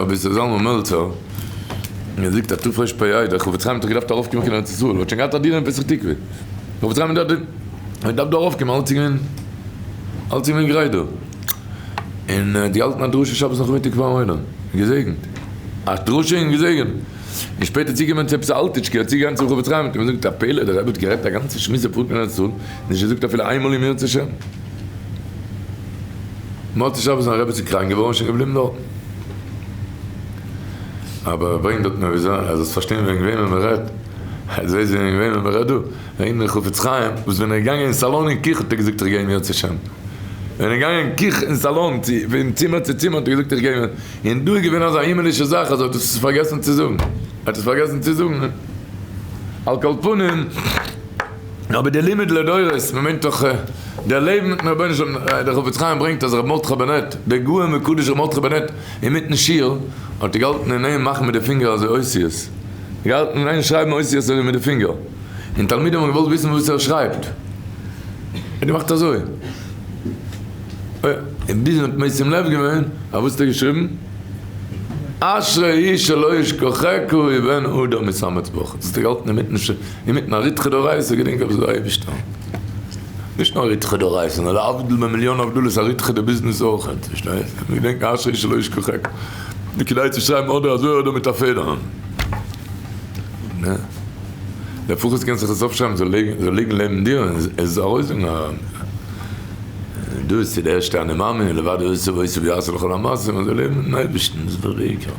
רבי איסר זלמן מלצר, געזאגט א תרפ"ה, דער חפץ חיים האט דאך געדארפט ארויפקומען קיין ארץ ישראל, ער האט שוין געהאט א דירה אין פתח תקווה, חפץ חיים האט געדארפט דא ארויפקומען, אלץ איז געווען, אלץ איז געווען גרייט דא, און ער האט געהאלטן א דרשה שבת נאכמיטאג פארן עולם, געזעגנט, א דרשה און געזעגנט, און שפעטער צוגעקומען צו עפעס א אלטיטשקע, האט צוגעגאנגען צום חפץ חיים האט אים געזאגט, א פלא, דער רבי האט גערעדט א גאנצע שמועס אויף פארט קיין ארץ ישראל, נישט געזאגט אפילו איינמאל אם ירצה השם. מוצאי שבת זיין רבי איז קראנק געווארן שוין געבליבן דארטן. אבער ער ברענגט דארטן אויף וויאזוי אז זאלסט פארשטיין וועגן וועמען מען רעדט, אז ווייסט וועגן וועמען מען רעדט דא, רעדט מען חפץ חיים וואס ווען ער איז געגאנגען אין סאלאן אין קיך האט ער געזאגט איך גיי אם ירצה השם. ווען ער איז געגאנגען אין קיך אין סאלאן צו פון צימער צו צימער האט ער געזאגט איך גיי און דא איז געווען אזא הימעלישע זאך אז ער האט עס פארגעסן צו זאגן. ער האט עס פארגעסן צו זאגן. על כל פנים. אבער די לימוד לדורות, מען מיינט דאך דער לעבן מיטן רבונו של עולם, דער חפץ חיים ברענגט אז רבי מרדכי בנעט, דער גאון וקדוש רבי מרדכי בנעט, אינמיטן שיעור האט ער געהאלטן אין איין מאכן מיט די פינגער אזוי אותיות, געהאלטן אין איין שרייבן אותיות אזוי מיט די פינגער, און תלמידים האבן געוואלט וויסן וואס ער שרייבט, ער האט געמאכט אזוי, און ביז מען האט משים לב געווען אז וואס האט ער געשריבן? אשרי איש שלא ישכחך ובן אדם ישמץ בך, דאס האט ער געהאלטן אינמיטן אינמיטן א ריתחא דאורייתא געדענק אויף זיי אייבישטער. נישט נאר ריתחא דאורייתא נאר להבדיל במיליאן הבדלות א ריתחא דביזנעס אויכעט, פארשטייסט? געדענק אשרי איש שלא ישכחך. איז כדאי צו שרייבן אדער אזוי אדער מיט א פעדער. לפחות קענסט זיך עס אויפשרייבן זאל ליגן לעבן דיר און עס ארויסזאגן א דא איז צו די ערשטע אני מאמין לבד עושה ועושה ויעשה לכל המעשים אזוי לעבן מיטן אייבערשטן דאס איז דאך די עיקר.